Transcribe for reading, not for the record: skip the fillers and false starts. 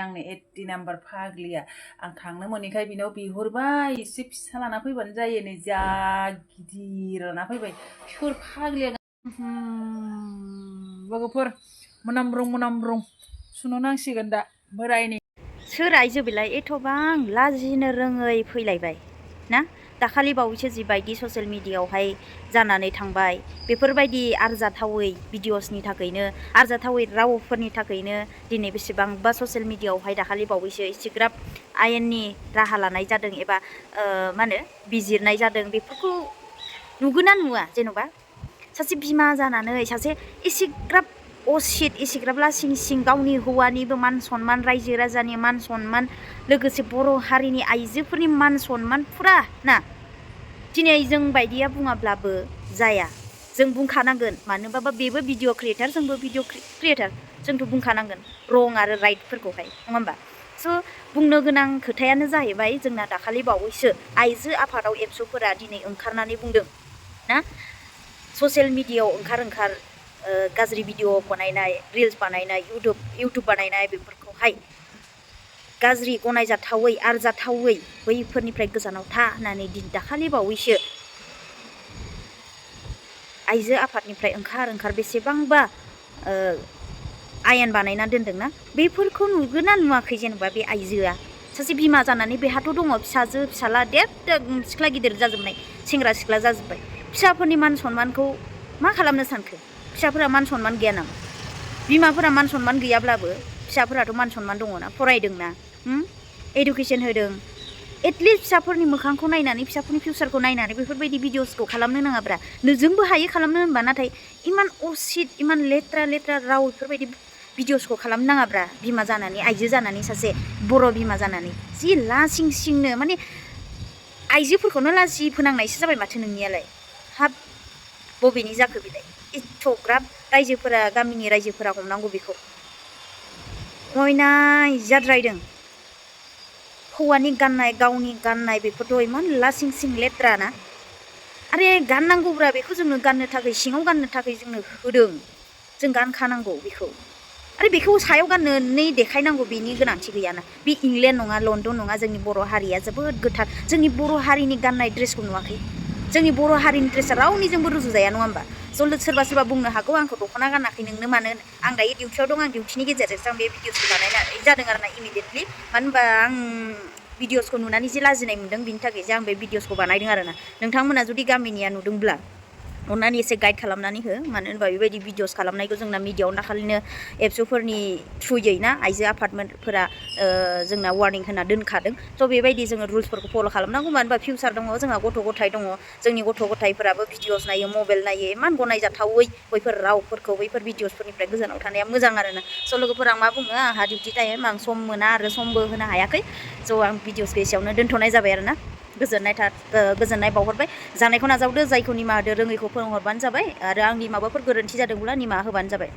आंनि 80 नाम्बार फाग्लिया आं थांनो मोनैखाय बिनाव बिहरबाय एसे फिसा लाना फैबानो जायो नै जा गिदिर लाना फैबाय सोर फाग्लिया लोगोफोर मोनामब्रं सुनो नांसिगोन दा बोरायनि सोर आइजो बिलाय एथबां लाजिनो रोङै फैलायबाय ना दाखालि बावैसो जिबायदि ससियेल मिडियायावहाय जानानै थांबाय बेफोरबायदि आरजाथावै भिडिअसनि थाखायनो आरजाथावै रावफोरनि थाखायनो दिनै बेसेबांबा ससियेल मिडियायावहाय दाखालि बावैसो एसेग्राब आयेननि राहा लानाय जादों एबा मा होनो बिजिरनाय जादों बेफोरखौ नुगोना नुवा जेन'बा सासे बिमा जानानै सासे एसेग्राब असित एसेग्राब लासिं सिं गावनि हौवानिबो मान सनमान रायजो राजानि मान सनमान लोगोसे बर' हारिनि आइजोफोरनि मान सनमान फुरा ना दिनै जों बायदिया बुङाब्लाबो जाया जों बुंखानांगोन मानोबाबा बेबो भिडिअ क्रिएटार जोंबो भिडिअ क्रिएटार जोंथ' बुंखानांगोन रं आरो राइटफोरखौहाय नङा होमबा स' बुंनो गोनां खोथायानो जाहैबाय जोंना दाखालि बावैसो आइजो आफादाव एबसुफोरा दिनै ओंखारनानै बुंदों ना ससियेल मिडियायाव ओंखार गाज्रि भिडिअ बानायनाय रिल्स बानायनाय इउटुब बानायनाय बेफोरखौहाय गाज्रि गनायजाथावै आरजाथावै बैफोरनिफ्राय गोजानाव था होननानै दाखालि बावैसो आइजो आफादनिफ्राय ओंखार बेसेबांबा आयेन बानायना दोनदोंना बेफोरखौ नुगोना नुवाखै जेनेबा बे आइजोआ सासे बिमा जानानै बेहाथ' दङ फिसाजो फिसाला देब सिख्ला गिदिर जाजोबनाय सेंग्रा सिख्ला जाजोब्बाय फिसाफोरनि मान सनमानखौ मा खालामनो सानखो फिसाफोरा मान सनमान गैया नामा बिमाफोरा मान सनमान गैयाब्लाबो फिसाफोराथ' मान सनमान दङना फरायदोंना एडुकेसन होदों एटलिस्ट फिसाफोरनि मोखांखौ नायनानै फिसाफोरनि फिउचारखौ नायनानै बेफोरबायदि भिडिअसखौ खालामनो नाङाब्रा नोंजोंबो हायो खालामनो होनबा नाथाय इमान असित इमान लेथ्रा राव बेफोरबायदि भिडिअसखौ खालामनो नाङाब्रा बिमा जानानै आइजो जानानै सासे बर' बिमा जानानै जि लासिं सिंनो माने आइजोफोरखौनो लाजि फोनांनायसो जाबाय माथो नोंनियालाय हाब बबेनि जाखो बिलाय एथ'ग्राब रायजोफोरा गामिनि रायजोफोरा हमनांगौ बेखौ मयनाय जाद्रायदों हौवानि गाननाय गावनि गाननाय बेफोरथ' इमान लासिं सिं लेथ्रा ना आरे गाननांगौब्रा बेखौ जोंनो गाननो थाखाय सिङाव गाननो थाखाय जोंनो होदों जों गानखानांगौ बेखौ आरो बेखौ सायाव गाननानै देखायनांगौ बेनि गोनांथि गैयाना बे इंलेण्ड नङा लण्डन नङा जोंनि बर' हारिया जोबोद गोथार जोंनि बर' हारिनि गाननाय ड्रेसखौ नुवाखै जोंनि बर' हारिनि ड्रेसा रावनिजोंबो रुजुजाया नङा होमबा सोरबा बुंनो हागौ आंखौ दख'ना गानाखै नोंनो मानो आं दायो डिउटियाव दं आं डिउटिनि गेजेरजोंसो आं बे भिडिअसखौ बानायनाय जादों आरो ना इमिडियेटलि मानो होनबा आं भिडिअसखौ नुनानै जे लाजिनाय मोन्दों बिनि थाखायसो आं बे भिडिअसखौ बानायदों आरो ना नोंथांमोना जुदि गामिनिया नुदोंब्ला अननानै एसे गाइड खालामनानै हो मानो होनबा बेबायदि भिडिअस खालामनायखौ जोंना मिडियायाव दाखालिनो एबसुफोरनि थ्रुयै ना आइजो आफादफोरा जोंना वार्निं होना दोनखादों स' बेबायदि जोङो रुल्सफोरखौ फल' खालामनांगौ मानो होनबा फिउचार दङ जोंहा गथ' गथाय दङ जोंनि गथ' गथायफोराबो भिडिअस नायो मबाइल नायो इमान गनायजाथावै बैफोर रावफोरखौ बैफोर भिडिअसफोरनिफ्राय गोजानाव थानाया मोजां आरो ना स' लोगोफोर आं मा बुङो आंहा डिउटि टाइम आं सम मोना आरो समबो होनो हायाखै स' आं भिडिअसखौ एसेयावनो दोनथ'नाय जाबाय आरो ना गोजोननाय बावहरबाय जानायखौ नाजावदो जायखौ निमाहा होदो रोङैखौ फोरोंहरबानो जाबाय आरो आंनि माबाफोर गोरोन्थि जादोंब्ला निमाहा होबानो जाबाय।